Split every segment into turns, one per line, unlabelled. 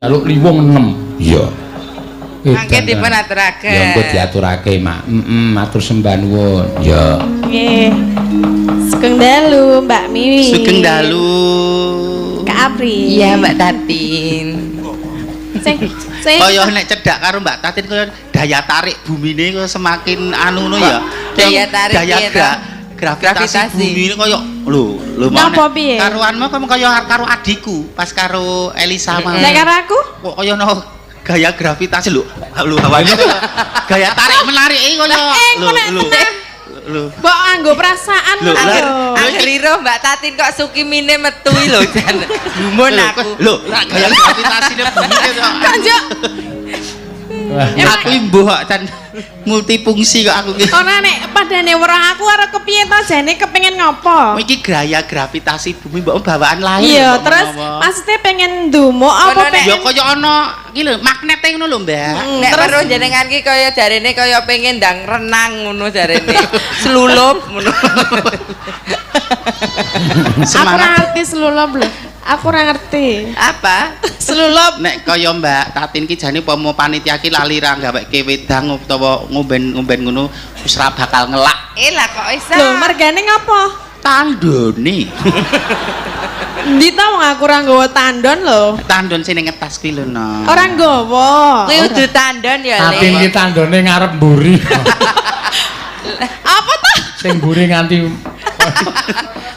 Jaluk liwung 6. Iya.
Mangke dipun aturaken.
Ya engko diaturake, Mak. Heeh, matur sembah nuwun. Ya.
Nggih. Sugeng dalu, Mbak Miwi.
Sugeng dalu.
Kak Apri.
Iya, Mbak Tatin.
Sing sing
Kaya nek cedhak karo Mbak Tatin kaya daya tarik bumine kaya semakin anu ngono ya.
Daya tarik
daya
piye to?
gravitasi
Gravitasi.
bumi kaya lho lho
Napa piye?
Karuanmu kaya kaya karo adikku pas karo Elisa mau.
Nek karo aku?
Kok kaya no gaya gravitasi lho. Lho hawane kaya gaya tarik menarik iki kaya lho lho. Lho.
Mbok nganggo perasaan
Lho,
ngono
lah.
lho.
Angger iro Mbak Tatin kok sukimine metu iki lho jan. Gumun aku.
Lho, gaya gravitasine bumi kaya
Kok njuk
aku imbuh kok jan multifungsi kok aku ki.
ora nek padane weruh aku karo kepiye to jane kepengin ngopo?
Iki gaya gravitasi bumi mbok bawaan lahir.
Iya,
mbok
terus
menawa.
maksudnya pengen ndumuk apa
Kono nek-
ya
pengen
kaya ana iki lho magnete ngono lho, Mbak.
Nek weruh jenengan ki kaya jarene kaya pengen ndang renang ngono jarene. Selulup ngono.
Aku ora
Semangat
ngerti selulup lho. Aku ora ngerti.
Apa?
Selulup.
nek kaya Mbak Tatin ki jane upama panitia ki lali ra gaweke wedang utawa ngomben-ngomben ngono wis ra bakal ngelak
Eh lah kok iso.
Lho, mergane ngopo?
tandone.
Endi ta wong aku ora nggawa tandon lho.
Tandon sing ning ngetas ki lho, no.
Ora nggawa.
Kuwi udu tandon ya, Le.
Tatin ki tandone ngarep mburi.
Apa ta?
Sing mburi nganti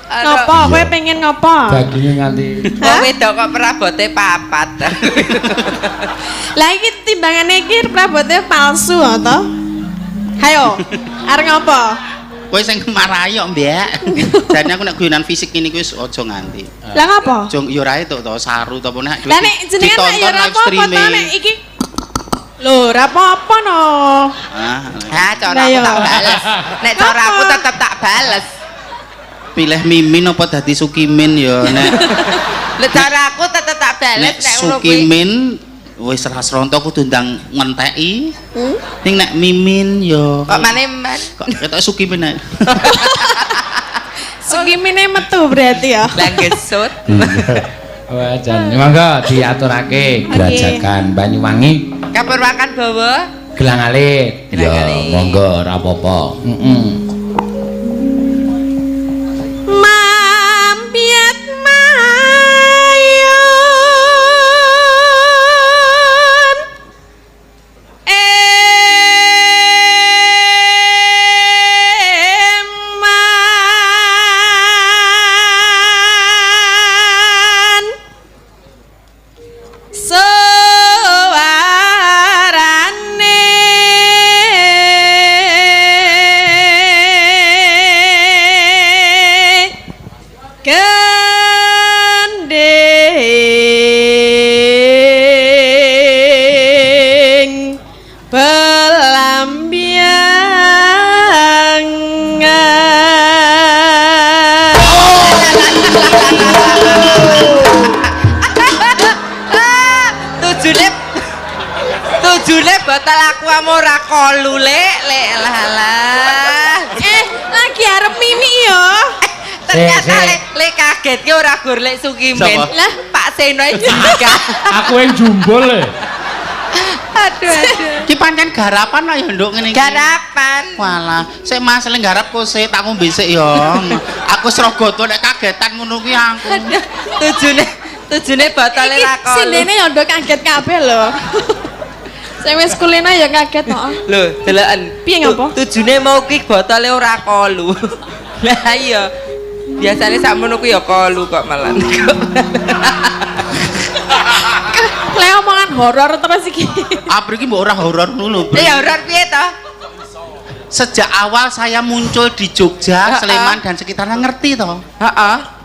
Ngopo? Kowe pengen ngopo?
daginge nganti
Wong wedok kok perabote papat.
Lah iki timbangane iki prabote palsu to. Hayo, arep ngopo?
Kowe sing marahi kok, Mbak. Jane aku nek guyonan fisik ngene kuwi wis aja nganti.
Lah ngopo?
Aja ya ora itu to saru to apa nek
Lah nek jenengan nek ya ora apa-apa to nek iki. Lho, ora apa-apa no.
Ah,
Ha, cara
Lah
aku
ya.
tak bales. Nek cara aku tetep tak bales.
pilih Mimin apa dadi Sukimin ya nek
Lek cara aku tetep tak bales
nek
nek ngono kuwi.
Sukimin wis ra sronto kudu ndang ngenteki. Ning nek Mimin ya
Kok maneh man?
kok ketok Sukimin ae.
Sukimine metu berarti ya.
Lah gesut.
Wah, jan monggo diaturake Grajagan Banyuwangi
Kapurwakan bawa.
Gelang Alit.
Gelang
Ya,
Alit.
monggo ora apa-apa. Heeh.
Mampiat mayun eman suarane gending pelambiangan.
Tujune tujune botol aqua ora kolu lek lek lah lah.
Lagi arep mimi yo.
Ternyata
Sik, sik.
lek lek kaget ki ora gur lek Sukimin.
Sapa?
Lah Pak Seno jingkah.
Aku yang jumbul e.
Aduh aduh.
Ki pancen garapan lah ya nduk ngene iki.
Garapan.
Walah, sik Mas sing garap kok sik tak ngombe sik ya. Aku srogoto nek kagetan ngono kuwi aku.
Aduh, tujune tujune botole
Iki
ra kolu.
sindene yo ndok kaget kabeh lho. Sing wis kulino ya kaget kok.
Lho, deloken.
Piye ngopo?
Tujune mau ki botole ora kolu. Lah iya. Biasane sakmono kuwi ya kolu kok malah.
Le omongan horor terus iki.
Apri iki mbok ora horor ngono lho. Bro.
Ya horor piye to?
Sejak awal saya muncul di Jogja,
Heeh.
Sleman dan sekitarnya ngerti toh.
Heeh.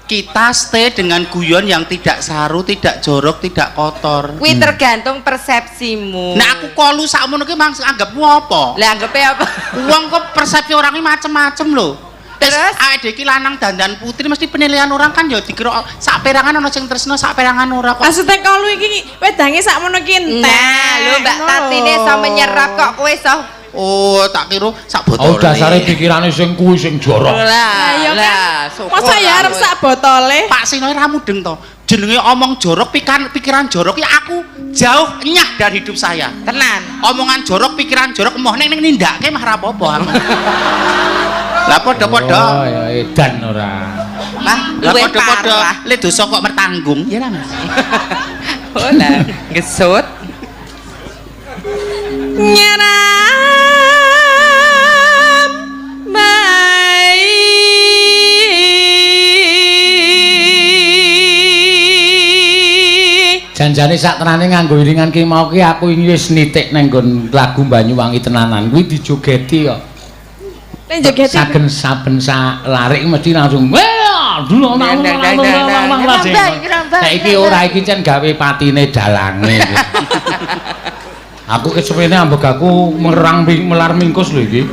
Kita stay dengan guyon yang tidak saru, tidak jorok, tidak kotor.
Kuwi tergantung persepsimu.
Nah aku kolu sakmono ki mang anggapmu apa?
Lah anggepe apa?
Wong kok persepsi orang ini macem-macem lho.
Terus?
Awake dhewe iki lanang dandan putri mesti penilaian orang kan ya dikira sak perangan ana sing tresno, sak perangan ora kok.
Maksudnya kolu iki wedange sakmono ki entek.
Nah, lho Mbak
Ngono
Tatine
lho.
iso menyerap kok kowe iso.
Oh, tak kira sak botol.
Oh, dasare pikirane sing kuwi sing jorok.
Lah,
Lah iya kan.
lah, syukur
Masa ya arep
aku.
sak botole?
Pak Sino ora mudeng to. Jenenge omong jorok, pikiran jorok ya aku jauh enyah dari hidup saya.
Tenan.
Omongan jorok, pikiran jorok emoh ning nindakake mah ra apa-apa aku. Lah padha-padha.
Oh ya edan ora.
Lah
Lah
luwih
padha-padha
parah.
le dosa kok mertanggung ya lah Mas.
Oh lah, ngesut.
Nyeram bayi.
Janjane sak tenane nganggo iringan ki mau ki aku iki wis nitik nang nggon lagu Banyuwangi tenanan kuwi dijogeti kok.
Nek jogeti
Saben saben sa larik mesti langsung wah dulu Nek iki ora iki cen gawe patine dalange. Aku kesuwene ambek aku merang melar mingkus lho iki.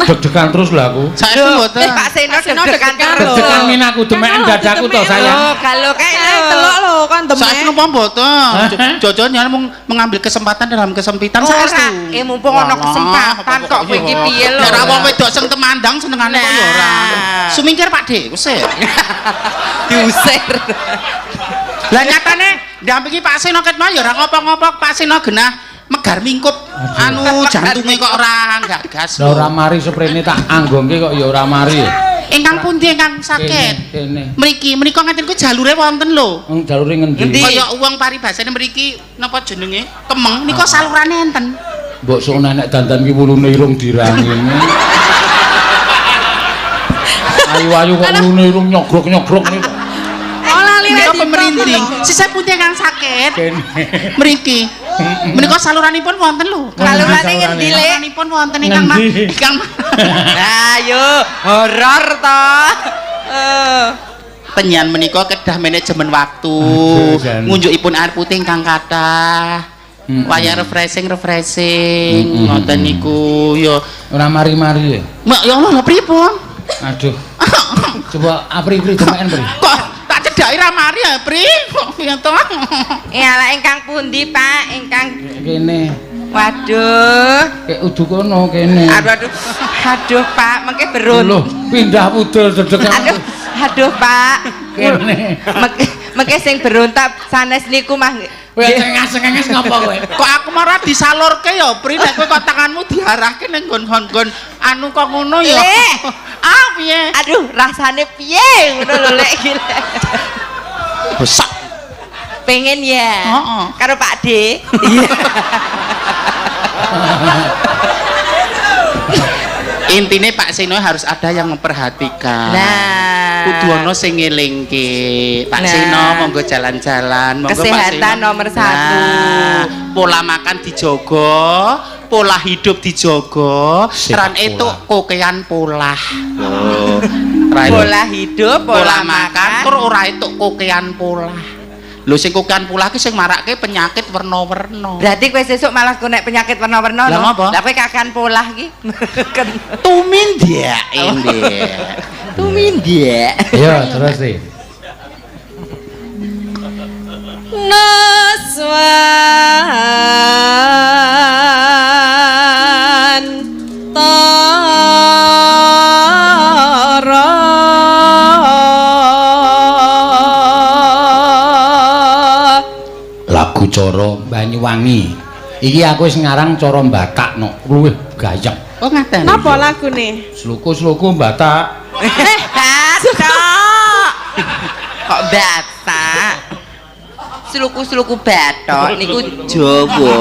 Deg-degan terus lho aku.
Saestu mboten.
Pak Seno
Pak Seno
deg-degan
deg-degan
terus.
Deg-degan minaku demeken dadaku to sayang.
Lho, kalau kayak
Eh, telok lho kon demek.
Saestu napa mboten? Jojon ya mung mengambil kesempatan dalam kesempitan
Ora,
saestu.
mumpung ana kesempatan kok kowe iki piye lho.
Nek ra wong wedok sing temandang senengane kok ya ora.
Nah.
Sumingkir Pak De, usir.
Diusir.
Lah nyatane ndampingi Pak Seno ket mau ya ora ngopo-ngopo, Pak Seno genah megar mingkup anu jantunge kok ora gagas.
Lah ora mari seprene tak anggongke kok ya ora mari.
Ingkang pundi ingkang sakit?
Kene.
Mriki, menika ngaten ku jalure wonten lho.
Wong jalure ngendi?
Ngendi?
Kaya uang paribasane mriki napa jenenge? Kemeng nika salurane enten.
Mbok sok nenek dandan ki wulune irung dirangi. Ayu-ayu kok wulune irung nyogrok-nyogrok niku.
Oh lali
Menika pemerintih. Sisih pundi ingkang sakit?
Kene.
Mriki. Menika saluranipun wonten lho.
Salurane ngendi, Lek?
Saluranipun wonten ingkang
Ngendi?
ingkang
Nah, yo horor to. Eh.
Penyian menika kedah manajemen waktu.
Aduh, jan.
Ngunjukipun air putih ingkang kathah. Wayah refreshing refreshing ngoten niku ya.
Ora mari-mari ya.
Mak ya Allah lha pripun?
Aduh. Coba apri-pri demeken pri.
Kok tak cedhaki ra mari ya, Pri? Kok ya to?
Ala ingkang pundi, Pak? Ingkang
Kene.
waduh.
Kek udu kono kene.
Aduh aduh. Aduh, Pak, mengke berun.
Loh, pindah udel dedek.
Aduh, aduh, Pak.
Kene.
Mengke sing berontak sanes niku mah.
Kowe cengas-cengas ngopo kowe?
Kok aku malah disalurke ya, Pri? Nek kowe kok tanganmu diarahke ning nggon-nggon anu kok ngono ya.
Lek.
Ah, piye?
Aduh, rasane piye ngono lho Lek iki. Lek.
Besak.
Pengen ya.
Heeh.
Karo Pak D. Iya.
Intine Pak Seno harus ada yang memperhatikan.
Nah.
Kudu ana sing ngelingke. Pak
Nah.
Seno monggo jalan-jalan, monggo Pak
Kesehatan
Seno.
nomor satu.
Nah, pola makan dijogo, pola hidup dijogo,
Sepak
ran etuk kokean polah. Lho. Ra etuk
Pola hidup,
pola
pola
makan,
makan.
tur ora etuk kokean polah. Lho sing kokean polah ki sing marake penyakit werna-werna.
Berarti kowe sesuk malah kowe nek penyakit werna-werna
Lah
no.
ngapa?
Lah kowe kakean polah iki.
Tumindak endek.
Tumindak.
Iya, terus sih.
Nuswan Tara.
Lagu cara Banyuwangi. Iki aku wis ngarang cara Batak no, luwih gayeng.
Oh ngaten.
Napa lagune?
Sluku-sluku Batak.
Batok. Kok batak? Sluku-sluku batok niku Jawa.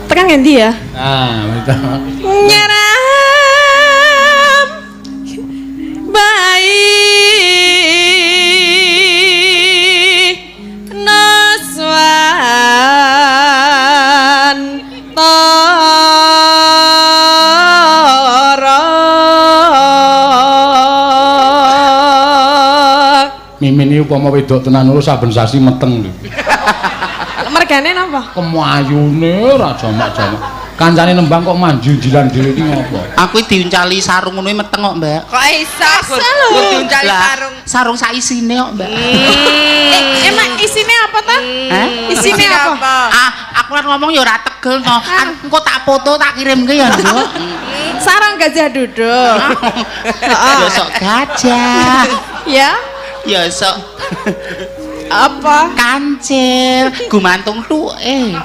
Tekan ngendi ya?
Ah, betul.
Nyeram bayi Nuswan Tara.
Mimin iki upama wedok tenan lho saben sasi meteng lho.
Mergane napa?
Kemayune ora jamak-jamak. Kancane nembang kok manjil-jilan dhewe iki ngopo?
Aku diuncali sarung ngono meteng kok, Mbak.
Kok iso
Iso lho.
diuncali
Lah,
sarung.
sarung saisine kok, Mbak.
Emang isine apa ta?
Hah?
Isine apa?
Ah, aku kan ngomong ya ora tegel to. Engko tak foto tak kirimke ya, Nduk.
Sarung mang gajah duduk. Heeh.
Ya sok gajah.
Ya.
Ya sok
apa?
Kancil, gumantung tuke.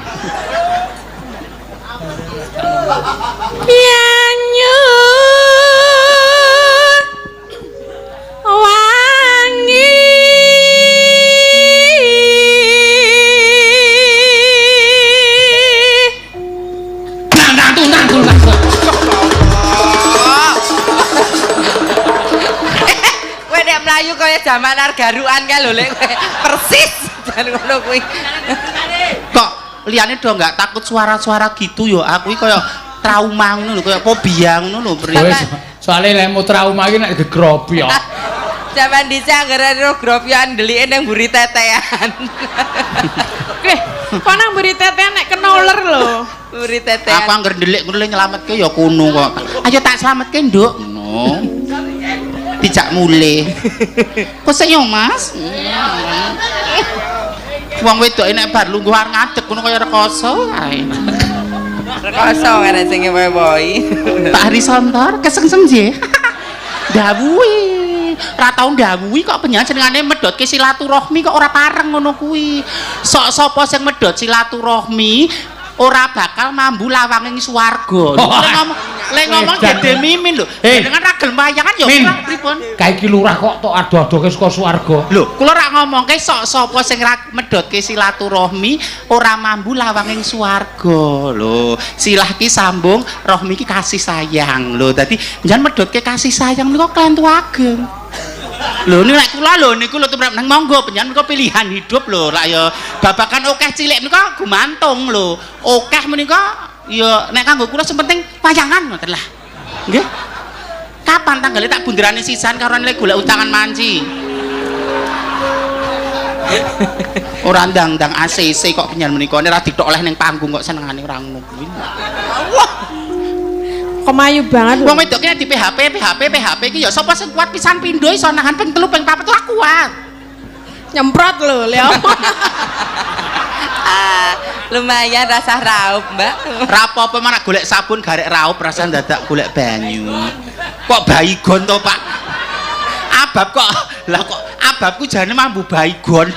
Banyu wangi
Nang nang nang nang.
Kowe nek mlayu kaya jaman argaruan kae lho lek kowe. Persis jan ngono kuwi.
Kok liyane do enggak takut suara-suara gitu ya? Aku iki kaya trauma ngono lho, kaya fobia ngono lho, Pri.
Wis, soale lek trauma iki nek gegrobi ya.
Jaman dhisik anggere ro gropyokan ndelike ning mburi tetean.
Kok nang mburi tetean nek kena uler lho.
Mburi tetean.
Aku angger ndelik ngono nyelametke ya kono kok. Ayo tak slametke, Nduk. Ngono. Dijak mulih. Kok sik yo, Mas? Wong wedoke nek bar lungguh arep ngadeg ngono kaya rekoso kae.
Rekoso kan sing ngewohi.
Pak Hari Sontor kesengsem nggih. Dawuhi. Ora tau ndawuhi kok penjenengan senengane medhotke silaturahmi kok ora pareng ngono kuwi. Sok sapa sing medhot silaturahmi ora bakal mambu lawanging swarga. Lek ngomong Dede Mimin lho. Jenengan ra gelem wayangan ya ora pripun?
Kae iki lurah kok tok ado-adoke saka swarga.
Lho, kula ra ngomongke sok sapa sing ra medhotke silaturahmi ora mambu lawanging swarga. Lho, silah ki sambung, rohmi ki kasih sayang. Lho, dadi njenengan medhotke kasih sayang niku klentu ageng. Lho niku nek kula lho niku lho tumrap nang monggo panjenengan menika pilihan hidup lho. Lak ya babakan akeh cilik menika gumantung lho. Akeh menika ya nek kanggo kula sing penting wayangan ngoten lah. Nggih. Kapan tanggale tak bunderane sisan karo lek golek utangan manci. Ora ndang-ndang ACC kok panjenengan menika nek ora dithok oleh ning panggung kok senengane ora ngono kuwi.
Wah. Kemayu banget.
Wong wedok ki di PHP, PHP, PHP ki ya sapa sing kuat pisan pindho iso nahan ping 3 ping 4 ora kuat.
Nyemprot lho, Leo.
Lumayan rasa raup, Mbak.
Ra apa-apa malah golek sabun garek raup rasa dadak golek banyu. Kok baygon to, Pak? Abab kok. Lah kok ababku jane mambu baygon.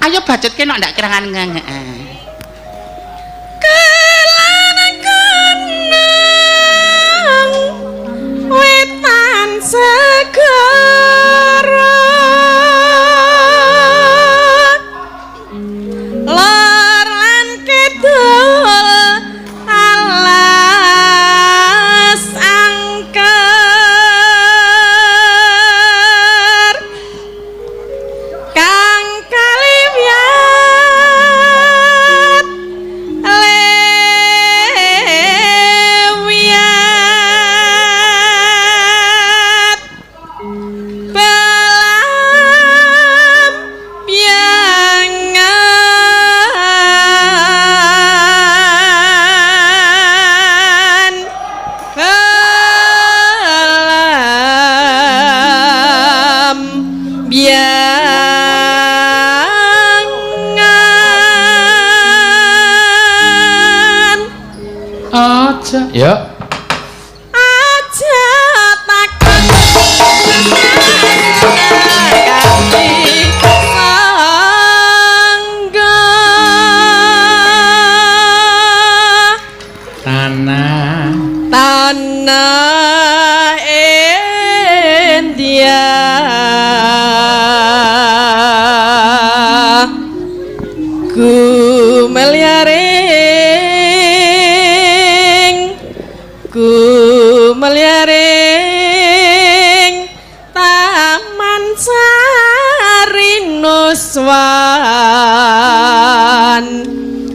Ayo bacutke nek ndak kerangan ngene.
Wetan segara lor lan kidul alas angker kang kaliwat lewiat belam biangan belam biangan
Aja. Ya.
Aja takon kami sangga
Tanah
tanah India gumelyaring gumelyaring taman sari nuswan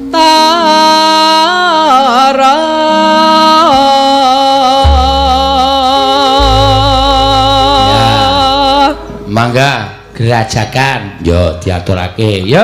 tara.
Mangga gerajakan yo diaturake yo.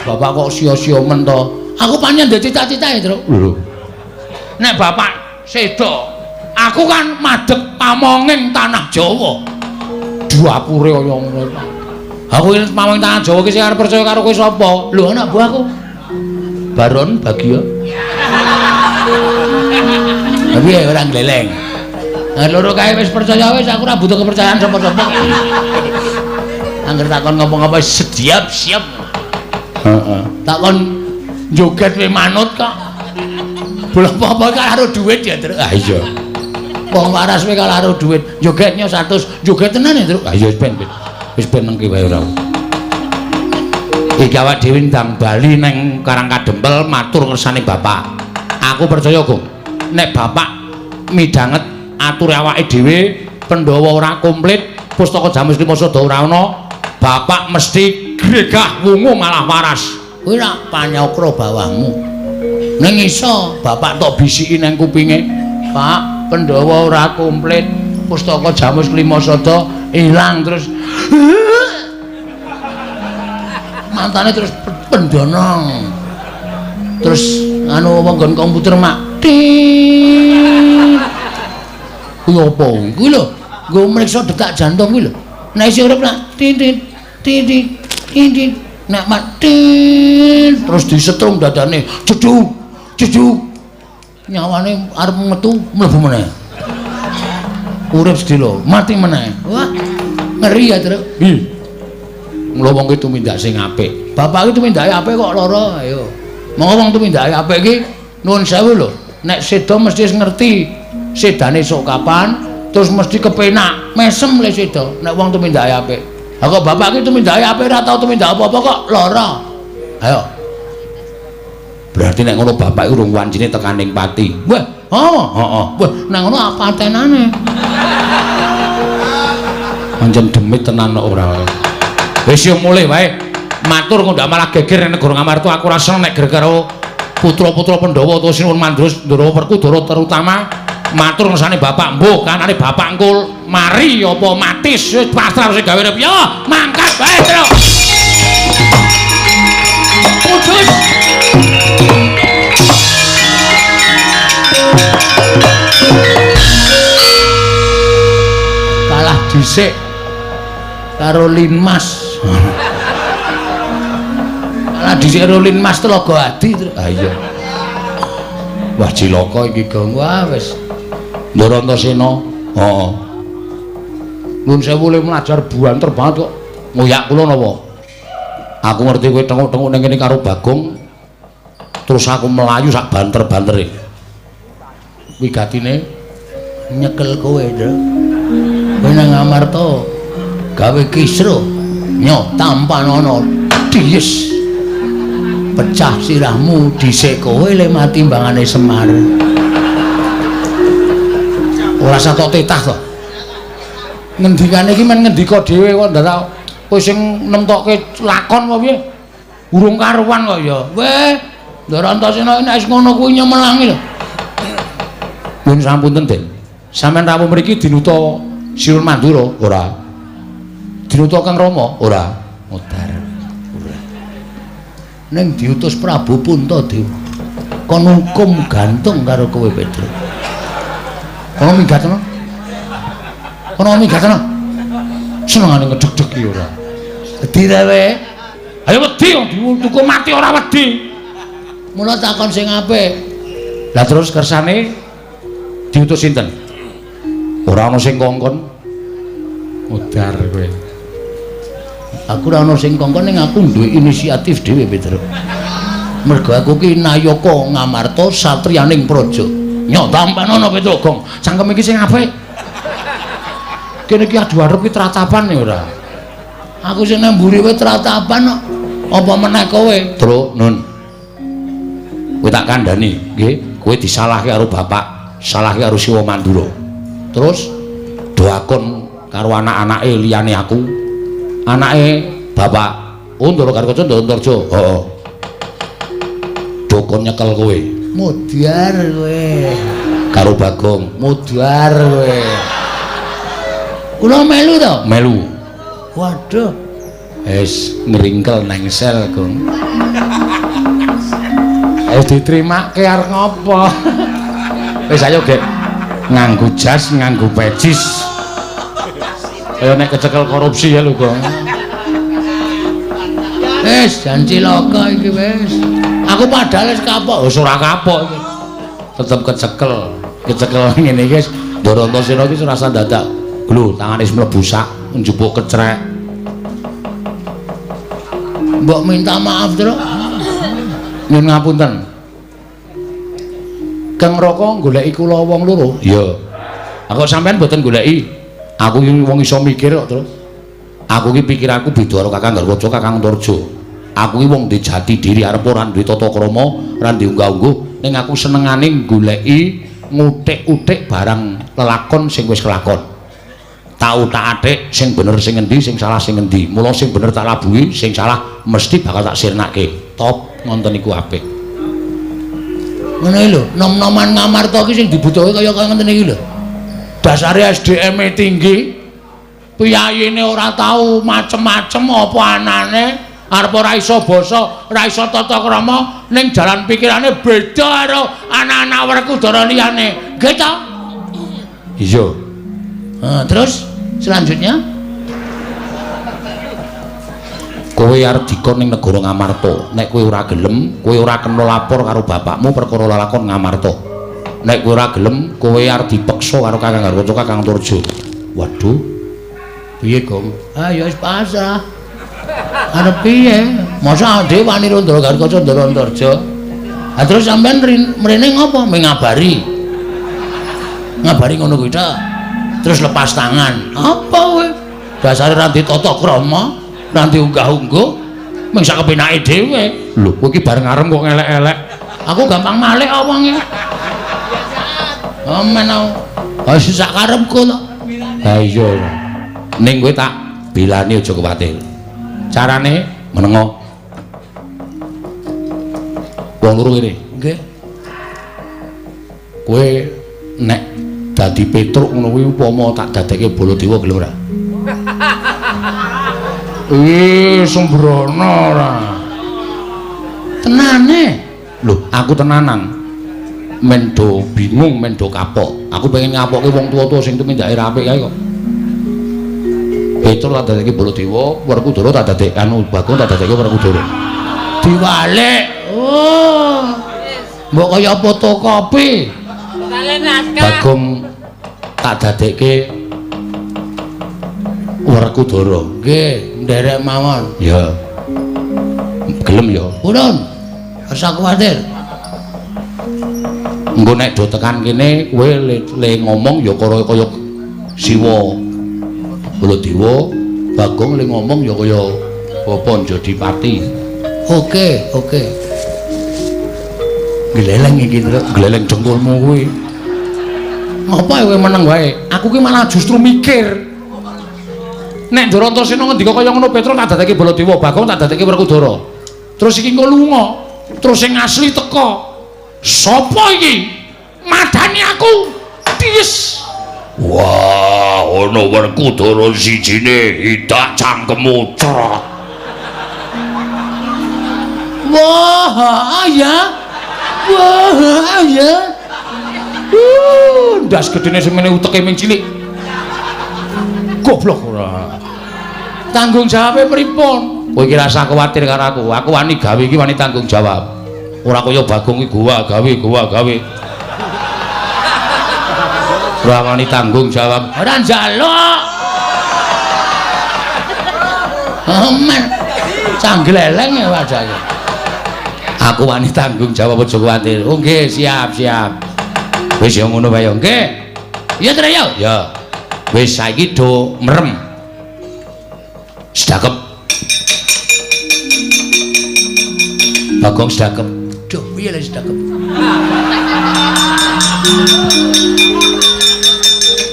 Bapak kok sia-sia men to? Aku pancen ndek cita-cita ya, Truk. Lho. Nek bapak sedo, aku kan madhep pamonging tanah Jawa. Dapure kaya ngono. Aku iki pamonging tanah Jawa iki sing arep percaya karo kowe sapa? Lho anak buahku. Baron Bagio. Tapi ya ora gleleng. Nah, loro kae wis percaya wis aku ora butuh kepercayaan sapa-sapa. Angger takon ngomong apa sediap siap. Heeh. Takon joget we manut kok. Bola apa-apa karo duit ya, Truk. Ah iya. Wong waras we karo duit. Jogetnya 100, joget tenan ya, Truk. Ah iya wis ben. Wis ben nengki wae ora. Iki awak dhewe ndang bali nang Karang Kadempel matur ngersane bapak. Aku percaya, Gong. Nek bapak midhanget ature awake dhewe, Pandhawa ora komplit, pustaka Jamus Lima Sada ora ana, bapak mesti gregah wungu malah waras. Kuwi rak panyakra bawahmu. Ning iso bapak tok bisiki nang kupinge, Pak, Pandhawa ora komplit, pustaka Jamus Lima Sada ilang terus. Mantane terus pendonong. Terus anu wong nggon komputer mak. Kuwi apa? Kuwi lho, nggo mriksa detak jantung kuwi lho. Nek isih urip nak titit titit titit nek mati terus disetrum dadane jeduk jeduk nyawane arep metu mlebu meneh. Urip sedelo mati meneh. Wah, ngeri ya, Truk. Hi. Mula wong ki tumindak sing apik. Bapak ki tumindake apik kok lara, ayo. Monggo wong tumindake apik ki nuwun sewu lho. Nek seda mesti ngerti sedane sok kapan, terus mesti kepenak, mesem le seda nek wong tumindake apik. Ha kok bapak ki tumindake apik ora tau tumindak apa-apa kok lara. Ayo. Berarti nek ngono bapak urung wancine tekaning pati. Wah, oh, heeh. Wah, nek ngono apa tenane? Pancen demit tenan kok ora. Wis yo mulih wae. Matur kok ndak malah geger nek negara Ngamarta aku ora seneng nek geger karo putra-putra Pandhawa utawa Sinuwun Mandura Ndara Werkudara terutama matur ngersane bapak mbuh kanane bapak engko mari apa matis wis pasrah sing gawe urip yo mangkat wae Truk. Kudus. Kalah dhisik karo Linmas. Kalah dhisik karo Linmas Telaga Adi. Ha iya. Wah cilaka iki Gong. Wah wis. Ndara Antasena. Heeh. Nuwun sewu le mlajar buanter banget kok. Ngoyak kula napa? Aku ngerti kowe tenguk-tenguk ning kene karo Bagong. Terus aku melayu sak banter-bantere. Wigatine nyekel kowe, Ndra. Kowe nang Amarta gawe kisruh nyo tampan ana dies. Pecah sirahmu dhisik kowe le mati timbangane Semar. Ora satok titah to. Ngendikane iki men ngendika dhewe kok ndak kowe sing nemtokke lakon apa piye? Urung karuan kok ya. Weh, Ndara Antasena nek wis ngono kuwi nyemelangi lho. Nuwun sampun Den. Sampeyan rawuh mriki dinuta Sinuwun Mandura ora? Dinutuk Kang Rama? Ora. Modar. Ora. Ning diutus Prabu Puntadewa. Kon hukum gantung karo kowe Petruk. Kono minggat ana. Kono minggat ana. Senengane ngedeg-deg iki ora. Wedi ta kowe? Ayo wedi wong diutuku mati ora wedi. Mula takon sing apik. Lah terus kersane diutus sinten? Ora ana sing kongkon. Modar kowe. Aku ora ana sing kongkon ning aku duwe inisiatif dhewe Petruk. Mergo aku ki nayaka Ngamarta satriyaning praja. Nyo tampanono Petruk Gong. Cangkem iki sing apik. Kene iki adu arep ki tratapan ya ora. Aku sing nang mburi kowe tratapan kok. Apa meneh kowe? Truk nun. Kowe tak kandhani, nggih. Kowe disalahke karo bapak, salahke karo Siwa Mandura. Terus doakon karo anak-anake liyane aku. Anake bapak Ndara Garkaca Ndara Antarja. Heeh. Dokon nyekel kowe. Modar kowe. Karo Bagong, modar kowe. Kula melu to? Melu. Waduh. Wis ngringkel nang sel, Gong. Wis ditrimake arep ngopo? Wis ayo, Gek. Nganggo jas, nganggo pecis. Kaya nek kecekel korupsi ya lho, Gong. Wis jan cilaka iki wis. Aku padahal wis kapok. Wis ora kapok iki. Tetep kecekel. Kecekel ngene iki wis Ndara Antasena iki ora usah dadak. Lho, tangane wis mlebu sak, njupuk kecrek. Mbok minta maaf, Truk. Nyuwun ngapunten. Kang Raka goleki kula wong loro? Iya. Aku sampean mboten goleki. Aku iki wong iso mikir kok, Truk. Aku iki pikiranku beda karo Kakang Garwaja, Kakang Antarja. Aku iki wong duwe jati diri, arep ora duwe tata krama, ora duwe unggah-ungguh, ning aku senengane goleki ngutik-utik barang lelakon sing wis kelakon. Tau tak atik sing bener sing ngendi, sing salah sing ngendi. Mula sing bener tak labuhi, sing salah mesti bakal tak sirnake. Top ngoten niku apik. Ngono iki lho, nom-noman Ngamarta iki sing dibutuhke kaya kaya ngene iki lho. Dasare SDM-e tinggi, piyayine ora tau macem-macem apa anane, arep ora iso basa, ora iso tata krama, ning jalan pikirane beda karo anak-anak Werkudara liyane. Nggih ta? Iya. Terus selanjutnya kowe arep dikon ning negara Ngamarta. Nek kowe ora gelem, kowe ora kena lapor karo bapakmu perkara lelakon Ngamarta. Nek kowe ora gelem, kowe arep dipeksa karo Kakang Garwaca, Kakang Antarja. Waduh. Piye, Gong? Ah ya wis pasrah. Arep piye? Masa dhewe wani karo Ndara Garkaca Ndara Antarja. Ha terus sampean mrene ngopo? Mengabari. Ngabari ngono kuwi ta. Terus lepas tangan. Apa kowe? Dasare ra ndek tata krama, ra ndek unggah-ungguh, mung sak kepenake dhewe. Lho, kowe iki bareng arem kok ngelek-elek. Aku gampang malik wonge. Amen aku. Ha sak karepku to. Ha iya. Ning kowe tak bilani aja kuwatir. Carane menengo. Wong loro kene. Nggih. Kowe nek dadi Petruk ngono kuwi upama tak dadekke Baladewa gelem ora? Ih, sembrono ora. Tenane. Lho, aku tenanan. Men do bingung, men do kapok. Aku pengen ngapokke wong tuwa-tuwa sing tumindake ra apik kae kok. Petruk tak dadekke Baladewa, Werkudara tak dadekke anu Bagong tak dadekke Werkudara. Diwalik. Oh. Mbok kaya fotokopi. Bagong tak dadekke Werkudara. Nggih, nderek mawon. Ya. Gelem ya. Purun. Ora kuwatir. Engko nek do tekan kene kowe le ngomong ya kaya Siwa Baladewa, Bagong le ngomong ya kaya Bapak Njodipati. Oke, oke. Gleleng iki, Truk. Gleleng dengkulmu kuwi. Ngopo kowe meneng wae? Aku ki malah justru mikir. Nek Ndara Antasena ngendika kaya ngono Petruk tak dadekke Baladewa, Bagong tak dadekke Werkudara. Terus iki engko lunga, terus sing asli teka. Sopo iki? Madani aku. Ties. Wah, ana Werkudara sijine idak cangkemmu crot. Wah, ya. Wah, ya. Ndas gedene semene uteke ming cilik. Goblok ora. Tanggung jawabe pripun? Kowe iki rasah kuwatir karo aku. Aku wani gawe iki wani tanggung jawab. Ora kaya Bagong iki gowa gawe, gowa gawe. Ora wani tanggung jawab. Ora njaluk. Aman. Canggleleng ya wajahe. Aku wani tanggung jawab aja kuwatir. Oh nggih, siap, siap. Wis ya ngono wae ya. Nggih. Iya Tru ya. Ya. Wis saiki do merem. Sedakep. Bagong sedakep. Duh, piye lho sedakep?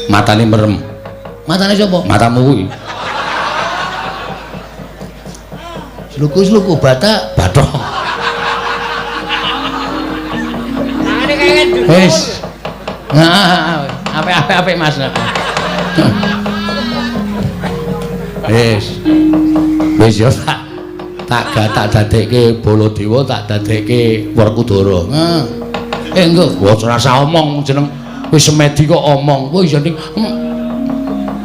Matane merem. Matane sapa? Matamu kuwi. Sluku-sluku batak bathok. Wis. Nah, apik-apik Mas. Wis. Wis ya tak dadekke Baladewa, tak dadekke Werkudara. Heeh. Engko ora usah omong jeneng wis semedi kok omong. Wis ya ning.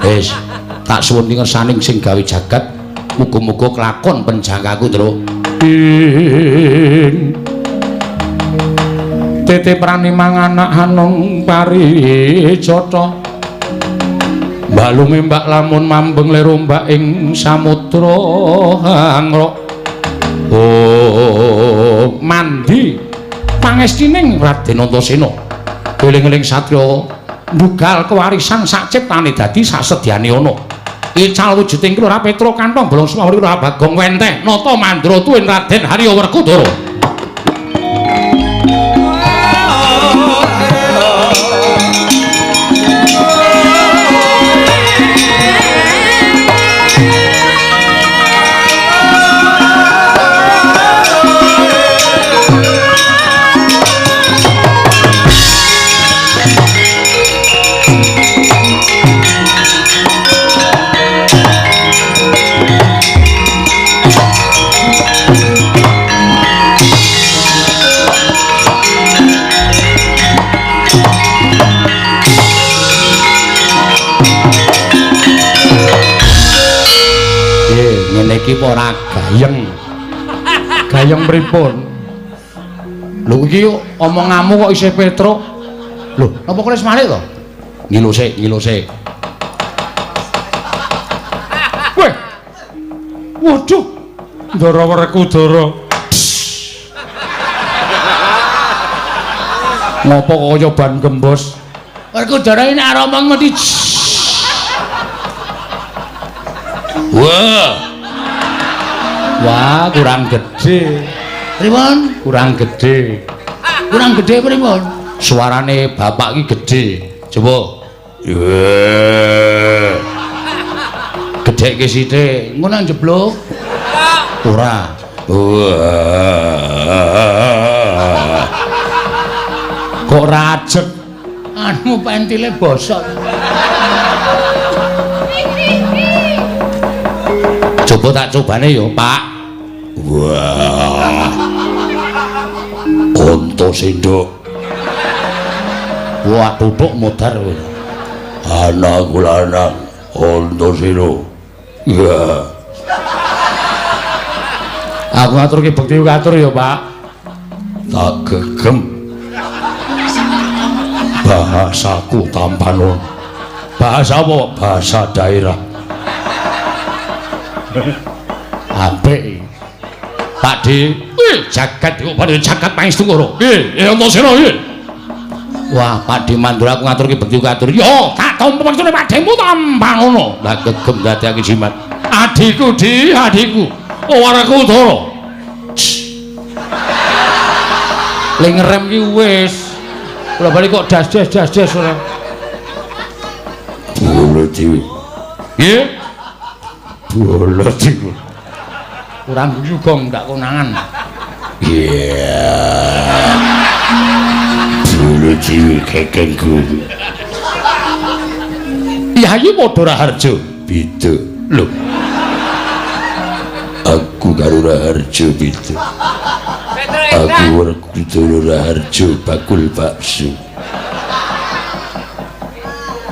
Wis, tak suwun ngersaning sing gawe jagat, muga-muga kelakon penjangkaku, Tru. Tete prani manganak hanung parijata. Balume mbak lamun mambeng lir ombak ing samudra hangrok. Oh, mandi pangestining Raden Antasena. Eling-eling satriya ndugal kewarisan sak ciptane dadi sasedyane ana. Ical wujuding Kelurahan Petro kantong bolong Sumawuri Lurah Bagong Wenteh Nata Mandra tuwin Raden Harya Werkudara. Ngene iki ora gayeng. Gayeng pripun? Lho iki omonganmu kok isih Petruk. Lho, napa kowe wis malik to? Ngilo sik, ngilo sik. Weh. Waduh. Ndara Werkudara. Ngopo kaya ban gembos? Werkudara iki nek arep omong mesti. Wah. Wah, kurang gede. Pripun? Kurang gede. Kurang gede pripun? Suarane bapak iki gede. Coba. Gedhekke sithik. Engko nang jeblok. Ora. Kok rajek? Anu pentile bosok. Coba tak cobane ya, Pak. Wah. Antasena. Wah, tutuk modar kowe. Anakku lanang Antasena. Iya. Aku ngaturke bekti katur ya, Pak. Tak gegem. Bahasaku tampanon. Bahasa apa? Bahasa daerah. Apik. Pak D, jagat iku padha jagat pangestu karo. Nggih, Antasena iki. Wah, Pak D Mandura aku ngaturke bekti katur. Yo, tak tampa maksudne Pak D-mu tampanono. Lah gegem dadekake jimat. Adhiku, Di, adhiku. Oh, Werkudara. Le ngerem ki wis. Kula bali kok das-das das-das ora. Bolo dhewe. Nggih. Bolo dhewe. Kurang guyu gong ndak konangan. Iya. Bolo dhewe kekengku. Yayi padha Raharja. Beda. Lho. Aku karo Raharja beda. Aku Werkudara Raharja bakul bakso.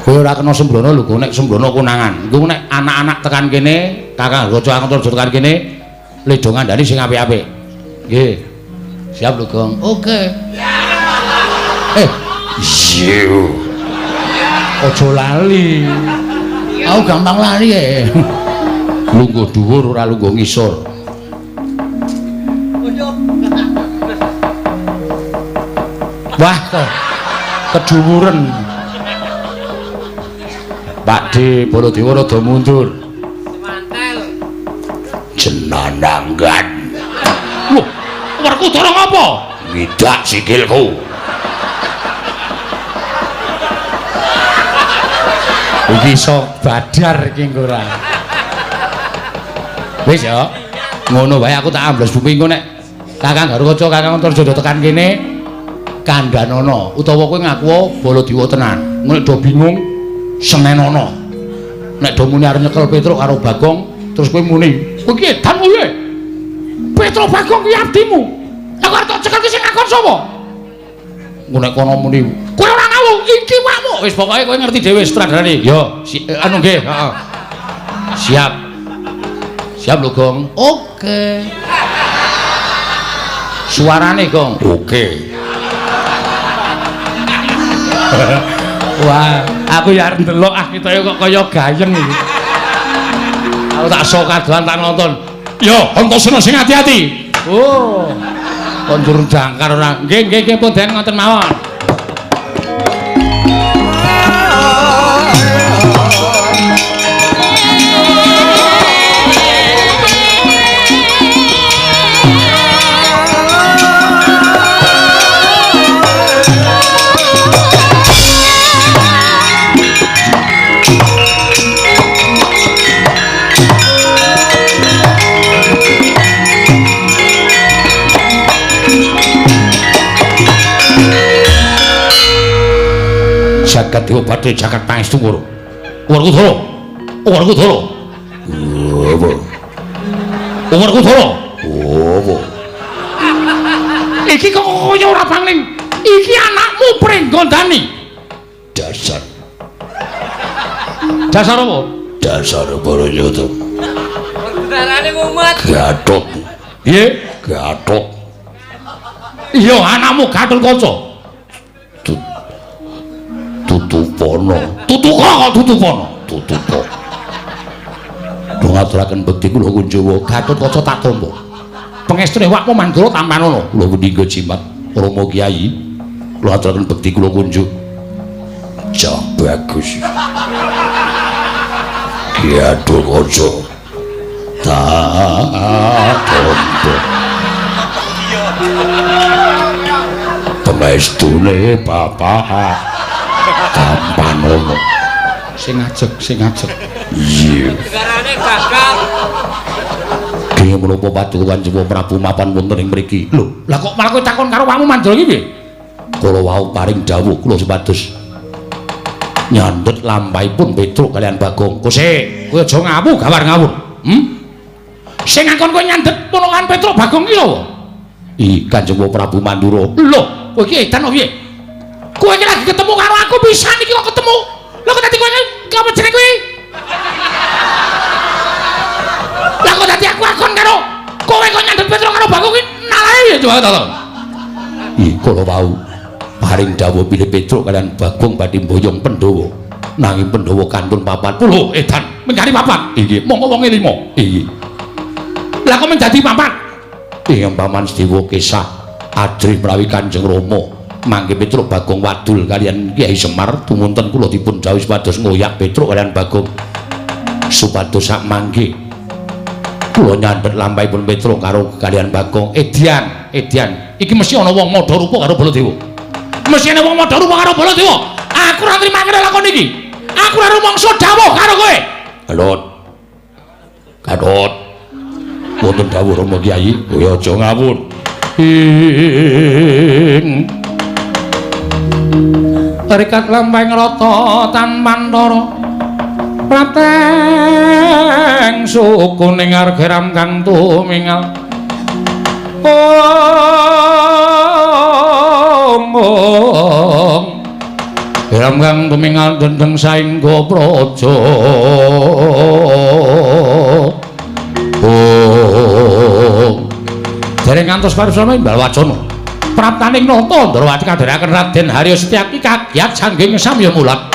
Kowe ora kena sembrono lho, nek sembrono konangan. Engko nek anak-anak tekan kene, Kakang Raja Antarja tekan kene, ledo ngandani sing apik-apik. Nggih. Siap lho, Gong. Oke. Iya. Aja lali. Aku gampang lali e. Lungguh dhuwur ora lungguh ngisor. Wah, kedhuwuren. Pak D Baladewa rada mundur.
Semantel.
Jenananggan. Loh, Werkudara ngapa? Ngidak sikilku. Iki iso badar iki engko ora. Wis ya. Ngono wae aku tak ambles bumi engko nek Kakang Garukaca, Kakang Antarja tekan kene kandhanono utawa kowe ngaku Baladewa tenan. Nek do bingung senenono. Nek do muni arep nyekel Petruk karo Bagong, terus kowe muni, "Kowe iki edan kowe." Petruk Bagong kuwi abdimu. Lah kok arep tak cekel ki sing ngakon sapa? Engko nek kono muni, "Kowe ora ngawur, iki wakmu." Wis pokoke kowe ngerti dhewe sutradarane. Ya, anu nggih, heeh. Siap. Siap lho, Gong. Oke. Suarane, Gong. Oke. Wah, aku ya arep ndelok ah ketoke kok kaya gayeng iki. Aku tak sok kadoan tak nonton. Yo, Antasena sing ati-ati. Oh. Kondur jangkar ora. Nggih, nggih, nggih pun den ngoten mawon. Jagat Dewa Bathara jagat pangestu ngoro. Werkudara. Werkudara. Apa? Werkudara. Apa? Iki kok kaya ora pangling. Iki anakmu Pringgondani. Dasar. Dasar apa? Dasar Baranyata.
Werkudarane mumet.
Gatot. Piye? Gatot. Iya, anakmu Gatotkaca. Tutupono. Tutuka kok tutupono. Tutuka. Kula ngaturaken bekti kula Kunjawa Gatotkaca tak tampa. Pengestune wakmu Mandura tampanono. Kula nindha jimat Rama Kyai. Kula aturaken bekti kula kunjuk. Cah bagus. Gatotkaca tak tampa. Pengestune bapak tampanono. Sing ajeg, sing ajeg. Iya.
Negarane gagal.
Dene menapa paduka Kanjeng Prabu mapan wonten ing mriki? Lho, lah kok malah kowe takon karo awakmu Mandura iki piye? Kula wau paring dawuh kula supados nyandhet lampahipun Petruk kalian Bagong. Kose, kowe aja ngawu gawar ngawur. Sing ngakon kowe nyandhet ponokan Petruk Bagong iki lho. Ih, Kanjeng Prabu Mandura. Lho, kowe iki edan piye? Kowe iki lagi ketemu karo aku pisan iki kok ketemu. Lho kok dadi kowe iki apa jenenge kowe? Lah kok dadi aku akon karo kowe kok nyandhet Petruk karo Bagong iki nalae piye coba to? Ih, kula wau paring dawuh bilih Petruk kalian Bagong badhe mboyong Pandhawa. Nanging Pandhawa kantun papat. Lho, edan, mengkari papat. Inggih, monggo wonge 5. Inggih. Lah kok menjadi papat? Ing Paman Sedewa kesah ajrih menawi Kanjeng Rama mangke Petruk Bagong wadul kalian Kyai Semar tumunten kula dipun dawuhi supados ngoyak Petruk kalian Bagong supados sak mangke kula nyandhet lampahipun Petruk karo kalian Bagong. Edian, edian, iki mesti ana wong madha rupa karo Baladewa. Mesti ana wong madha rupa karo Baladewa. Aku ora nrimake lakon iki. Aku ora rumangsa dawuh karo kowe. Gatot. Gatot. Wonten dawuh Rama Kyai, kowe aja ngawur. Ing Rikat lampahing rata tanpantara. Prateng suku ning argeram kang tumingal. Ong ong geram kang tumingal dendeng saengga praja. Oh. Dereng ngantos parisama imbal wacana. Praptaning nata Ndrawati kadherekaken Raden Haryo Setyaki kagiat sangging samya mulat.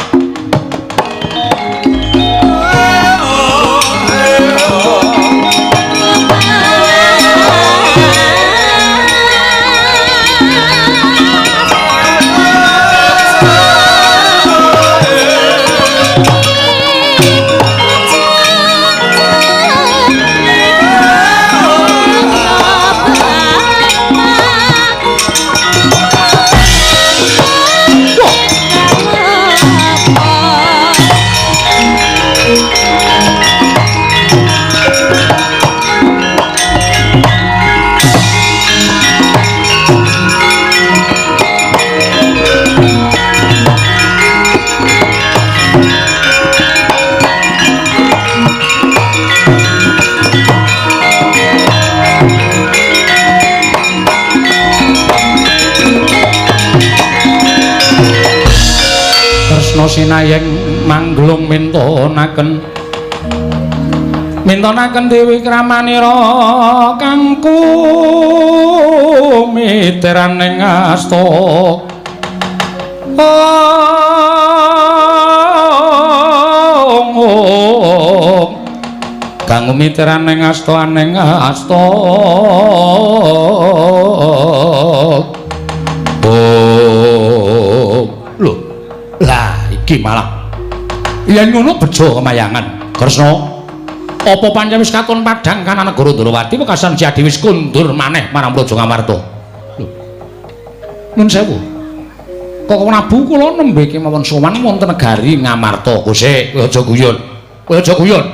Sinayeng mangglung mintonaken mintonaken Dewi Kramanira kangku miteraning asta. Ong ong kanggo miteraning asta aning asta. Oh lho lah iki malah yen ngono bejo kemayangan Kresna. Apa pancen wis katon padhang kanan negara Ndrawati wekasan Siadi wis kundur maneh marang Praja Ngamarta. Lho nun sewu Koko Prabu kula nembe kemawon sowan wonten negari Ngamarta. Kosek kowe aja guyon, kowe aja guyon.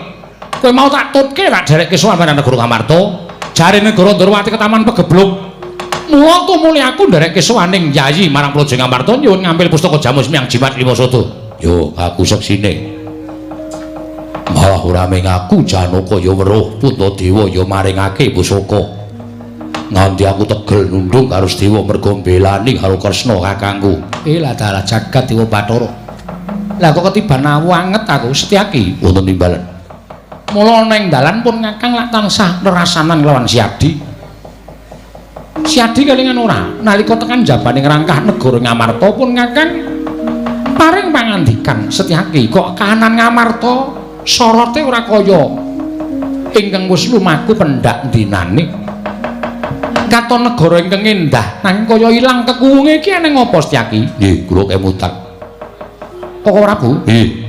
Kowe mau tak tutke tak derekke sowan marang negara Ngamarta. Jare negara Ndrawati ketaman pegebluk. Mula tumuli aku nderekke sowaning Yayi marang Praja Ngamarta nyuwun ngambil pustaka Jamus Miang Jimat Lima Sada. Yo aku seksine. Malah ora mung aku Janaka ya weruh Puntadewa ya maringake pusaka. Nganti aku tegel nundung karo Sedewa merga mbelani karo Kresna kakangku. Lah dalah jagat Dewa Bathara. Lah kok ketiban awu anget aku Setyaki wonten timbalan. Mula ning dalan pun ngakang lak tansah nerasanan lawan Siadi. Siadi kelingan ora nalika tekan jabane ngrangkah negara Ngamarta pun ngakang paring pangandikan Setyaki kok kahanan Ngamarta sorote ora kaya ingkang wis lumaku pendak dinane. Katon negara ingkang endah nanging kaya ilang kekuwunge iki eneng apa Setyaki? Nggih kula kemutan. Koko Prabu? Nggih.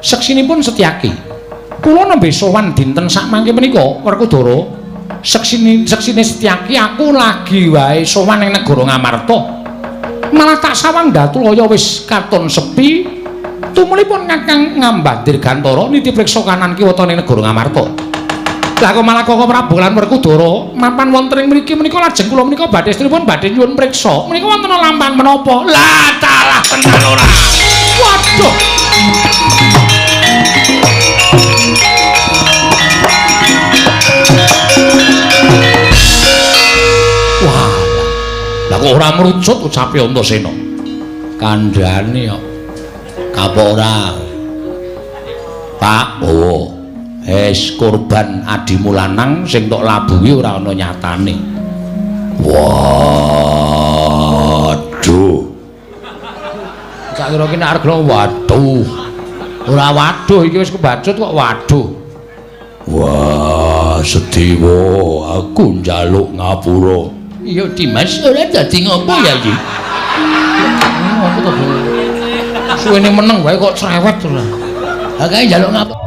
Seksinipun Setyaki kula nembe sowan dinten sakmangke menika Werkudara. Seksine Setyaki aku lagi wae sowan ning negara Ngamarta. Malah tak sawang Datulaya wis katon sepi. Tumulipun ngakang ngambah dirgantara niti priksa kanan kiwa ning negara Ngamarta. Lah kok malah Koko Prabu lan Werkudara mapan wonten ing mriki menika lajeng kula menika badhe estripun badhe nyuwun priksa. Menika wonten lampang menapa? Lah dalah tenan ora. Waduh. Wah, lah kok ora mrucut ucape Antasena. Kandhane kok. Kapok ora. Pak, oh. Wis korban adimu lanang sing tok labuhi ora ana nyatane. Waduh. Tak kira ki nek arep waduh. Ora waduh iki wis kebacut kok waduh. Wah, Sedewa, aku njaluk ngapura. Iya, Dimas, ora dadi ngopo ya iki? Aku to. Suwene meneng wae kok cerewet ora. Ha kae njaluk ngapura.